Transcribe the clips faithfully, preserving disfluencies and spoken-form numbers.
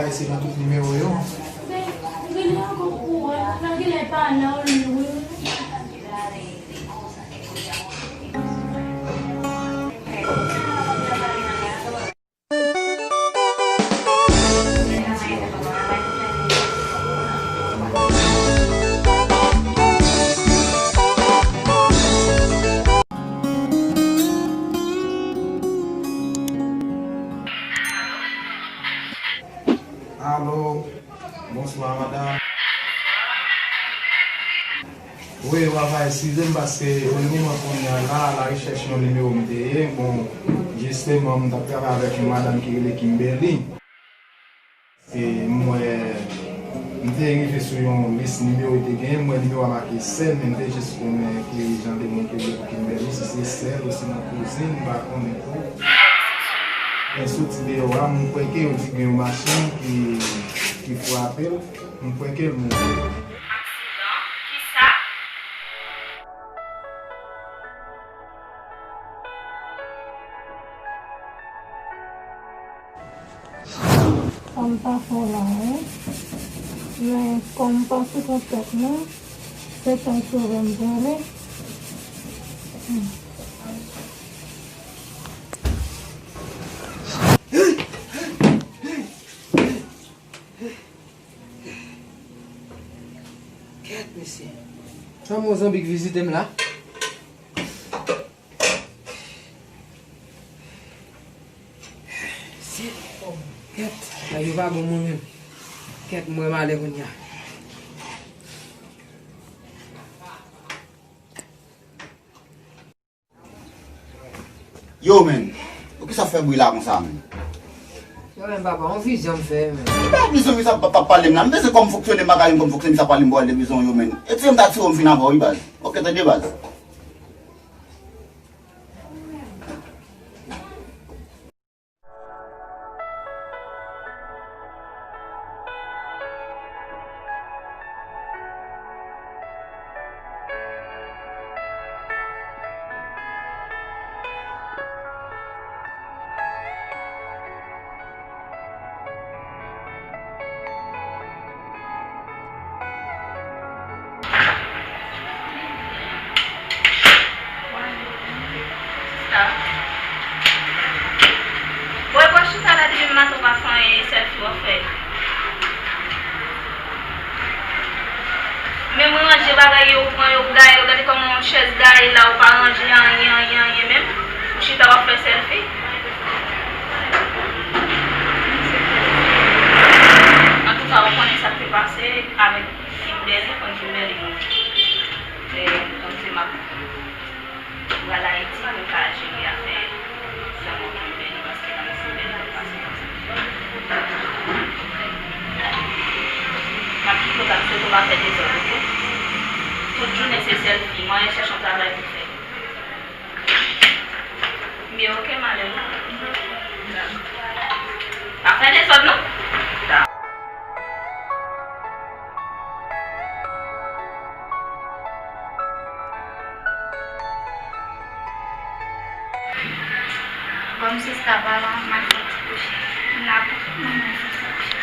Se nan tout nimewo yo. Rele ankò pou wè, malgre lè pa la, ou li wi. Alo, bonswa, madanm. Wi, w ap eskize m paske pou lemoman kounye a la, la rechèch yon nimewo m te ye. Bon, jisteman, m t ap travay avèk yon madanm ki rele Kimberly. E m wè, m te rive sou yon lis nimewo li te genyen, m wè nimewo a make sè l, men m te jis konnen ki jan de moun ki rele pou Kimberly, si se sè l, osinon kouzin, m pa konnen tou. Men soti deyò a, m kwè ke yo di gen yon machin ki, ki frape l. M kwè ke l mouri. Aksidan? Kisa? Sa m pa fè w la, wi. Men kòm m pa sou kontak non, se tan sove m prale. Kèt, mesye. Sa Mozanbik vizite m la? Shit. Kèt, bagay yo pa bon mwen menm. Kèt, m wè malè kounye a. Yo, men. Ou ki sa fè bri la konsa, men? Yo, men, papa, yon vizyon m fè, men. Ki pa vizyon, men sa pa, pa pale m la. M bezwen kòm fonksyonè, m pa ka jwenn kòm fonksyonè, sa pale m pou al de vizyon, yo, men. E ti m ta tire m fin avè w, wi, baz. Ok, tande, baz. Sista. Bon, e pa w chita la depi maten w pa fè anyen, e sèlfi w ap fè. Men mwen ranje bagay yo, ou pran yo, ou gaye yo, gade kòman yon chèz gaye la, ou pa ranje anyen, anyen, anyen menm. Ou chita w ap fè sèlfi. Antouka, ou konnen sa k te pase avèk Kimberly, konn Kimberly, bon. E, bon, se m ap pral Ayiti pou m ka jere afè lanmò Kimberly, paske lanmò Kimberly pa fasil konsa. M ap kite w, m ap swete w pa fè dezòd, oke? Tout jounen se sèlfi, mwen al chèche yon travay pou fè. Byen, oke, m ale wi. Pa fè dezòd non. Bon, sista, pa la, m al fè ti kouche. M la pou mwen, m al fè ti kouche.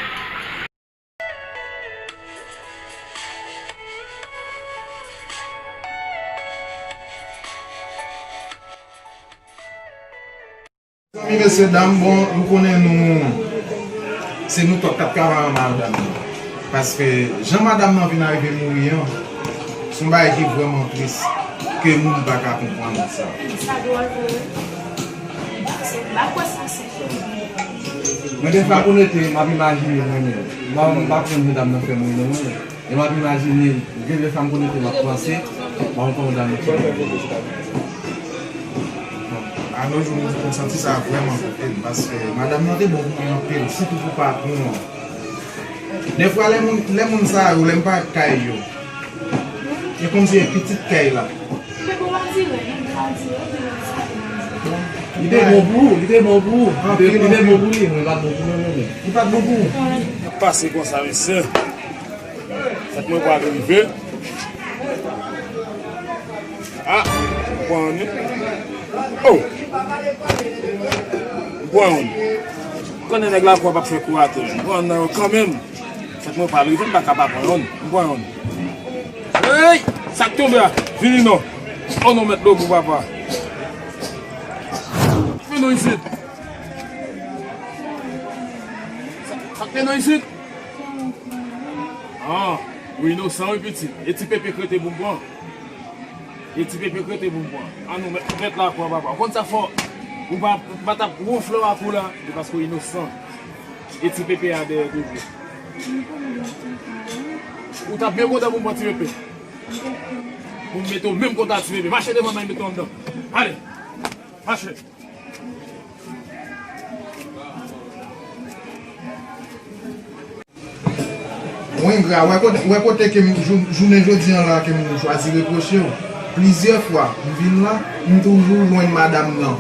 Zanmi, mesye, dam, bon, m konnen nou, se nou tout k ap travay an madanm nan. Paske jan madanm nan vin arive mouri an, se yon bagay ki vrèman tris, ke moun pa ka konprann sa. Sa dwòl vre wi. Se, m pa kwè sa se fo. Mwen, defwa, pou nete, m ap imajine mwen menm. Mwen, m pa konn jan dam nan fè mouri non mwen menm. E m ap imajine, gen de fwa m konekte, m ap panse, m ap panse dam nan. A nos jours, mwen santi sa vrèman koute m, paske madanm nan te bon pou mwen anpil, sitou pou patwon an. Defwa, lè moun, lè moun sa yo, lè m parèt kay yo, e kòmsi e pitit kay la. Li te bon pou ou, li te bon pou ou. Li te, li te bon pou li, mwen pa t bon pou mwen, mwen menm. Li pa t bon pou ou. N ap pase konsa, mesye. Sa k mwen pral rive. Ah, m pran youn. Oh! M pran youn. Konnen nèg lakwa p ap fè kou atè. M pran nan yo kanmenm. Fèt mwen pa rive, m pa ka pa pran yonn. M pran yonn. Hey! Sa k tonbe a? Vini non. O non, mèt Logou papa. Vin non isit. Sa, sa k te non isit? Ah, ou inosan wi pitit. E ti pepe k rete pou m pran. E ti pepe k rete pou m pran. An nou mèt, mèt lakwa papa. Ou konn sa fò. Ou pa, ou pa t ap wonfle w ak ou la. Se paske w inosan. E ti pepe a dèyè toujou. Ou t ap byen kontan pou m pran ti pepe. Pou m mete w menm kote a ti pepe. Mache devan nan, mete w anndan. Ale. Mache. Ou engra, wè kote, wè kote ke m, jou-, jounen jodi an la ke m chwazi repwoche w. Plizyè fwa, m vin la, m toujou jwenn madanm nan.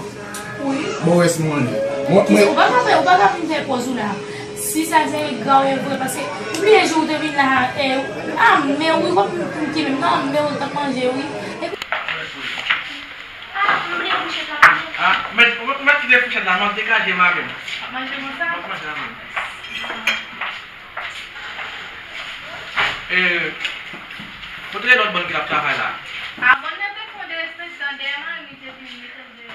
Wi. Bon, rès manje. Mwen, mwen Ou pa ka fè, ou pa ka vin fè pòz ou la. Si sa se engra ou ye vre, paske ou bliye jou ou te vin la, e, a, men wi, wè m, m ki menm, non, men ou t ap manje, wi. Epi Ah, m bliye fouchèt la, manje. Ah, mèt, ou mèt kite fouchèt la, m ap degaje m avè m. W ap manje konsa? M ap manje avè m. E, kote lòt bann ki t ap travay la? Ah, bann nan te fon de respektan dèyè mari, te vin mete l dèyè.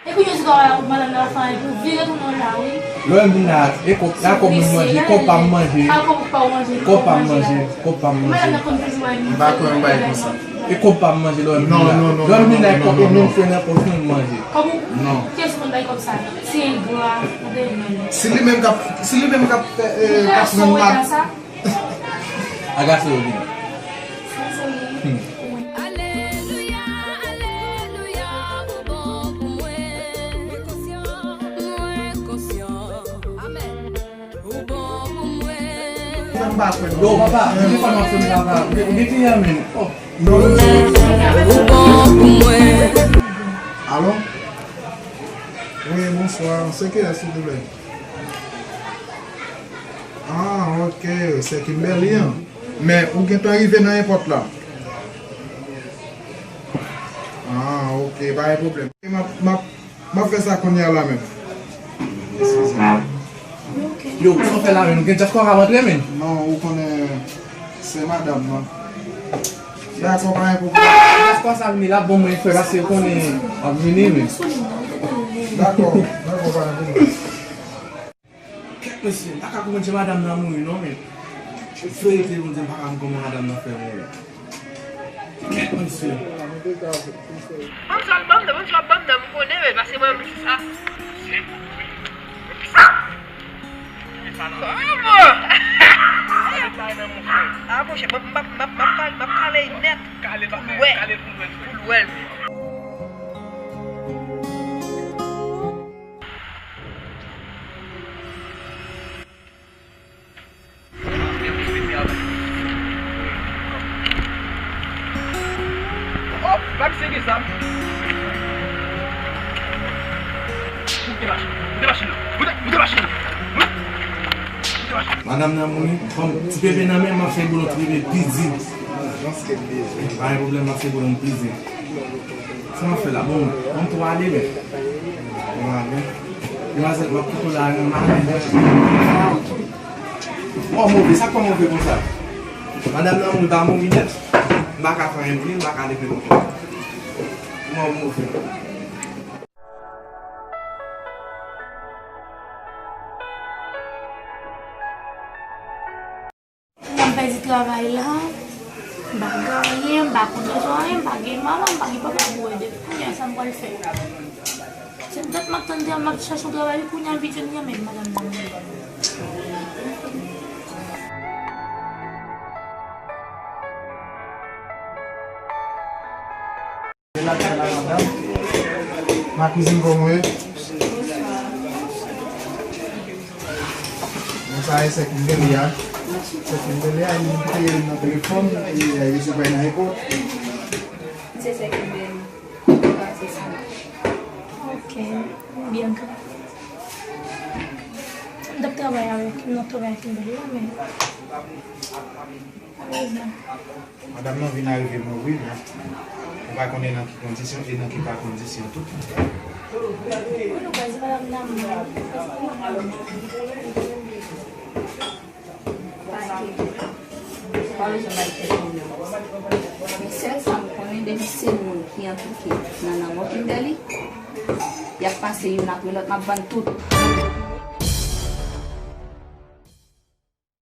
E kounye a, ou travay ak madanm nan, fè anyen pou vire tounen w la, wi. Lè m vin la, e kòb, a kòb mwen manje, kòb pa m manje. A kòb pa w manje, kòb pa m manje, kòb pa m manje. Madanm nan konn toujou bay moun. M pa kwè yon bagay konsa. E kòb pa m manje lè m vin la. Non, non, non, non, non, non. Lè m vin la, e kòb e menm fè nan pòch mwen m manje. Kòb ou? Non. Kiyès konn bay kòb sa? Se engra, ou te menm. Si li menm k ap, si li menm k ap fè, e, k ap pran mad. Agase yo vini. Sa se li. Hmm. Alelouya, alelouya, ou bon pou mwen. Mwen konsyan, mwen konsyan. Amèn. Ou bon pou mwen. Sa m pa kwè non. Yo, papa, m gen fòmasyon m ta fè. Ou gen, ou gen kliyan menm. Oh. Non, non, non, non, non. Ou bon pou mwen. Alo? Wi, bonswa. Se kiyès, silvouplè? Ah, ok. Se Kimberly an. Men ou gentan rive nan èpòt la? Ah, ok. Pa gen pwoblèm. M ap, m ap M ap fè sa kounye a la menm. Eskize m. Yo, sa w fè la menm? Nou gen dyaspora k ap antre menm? Non, ou konnen se madanm nan. Dakò, pa gen pwoblèm. Dyaspora sa vini la, bon mwen fè paske yo konnen ap vini menm. Dakò, dakò, pa gen pwoblèm. Kèt mesye, m pa ka konprann jan madanm nan mouri non, men. Verite Bondye, m pa ka konprann kòman madanm nan fè mouri. Kèt mesye. Ban m sa, ban m nan, ban m sa, ban m nan, m konnen, men, paske mwen, m sa. Kòman? Ah, monchè, m ap, m ap, m ap kale, m ap kale nèt. Pou l wè. Pou l wè. Oh, pa ki se ki sa. Moute machin, moute machin nan, moute, moute machin nan, moute, moute machin. Madanm nan mouri, kòm ti pepe nan men, m ap fè boulon ti pepe pi di. Pa gen pwoblèm, m ap fè boulon pi di. Sa m ap fè la? Bon, bon, tou ale, men. Bon, ale. Demwazèl, m ap kite w la, yon maten. Ou move, sa k fè w move konsa? Madanm nan mouri, pa mouri nèt. M pa ka fè anyen pou li, m pa ka leve l ankò. Ou move. Kounya m pèdi travay la, m pa gen anyen, m pa konn rezon anyen, m pa gen manman, m pa gen papa pou ede. Kounya sa m pral fè? Se dat m ap tann, m ap chache yon travay, kounya m vin jwenn li an, men madanm nan. Ma kouzin, kòman w ye? Bon, sa e sè Kimberly a. Sè Kimberly a, li te nan telefòn, e, e, li se bay nan epòt. Se sè Kimberly. Pase sa. Ok. Bianca. Travay avèk, m nan travay ak Kimberly la, men malerezman. Madanm nan vin arive mouri, men nou pa konnen nan ki kondisyon e nan ki pa kondisyon tou. Wi, nou kwè se madanm nan mouri. Pa gen. Pa bezwen bay tèt pwoblèm. Men sèl sa m konnen, depi se moun ki enplike nan lanmò Kimberly, y ap pase youn apre lòt, m ap vann tout.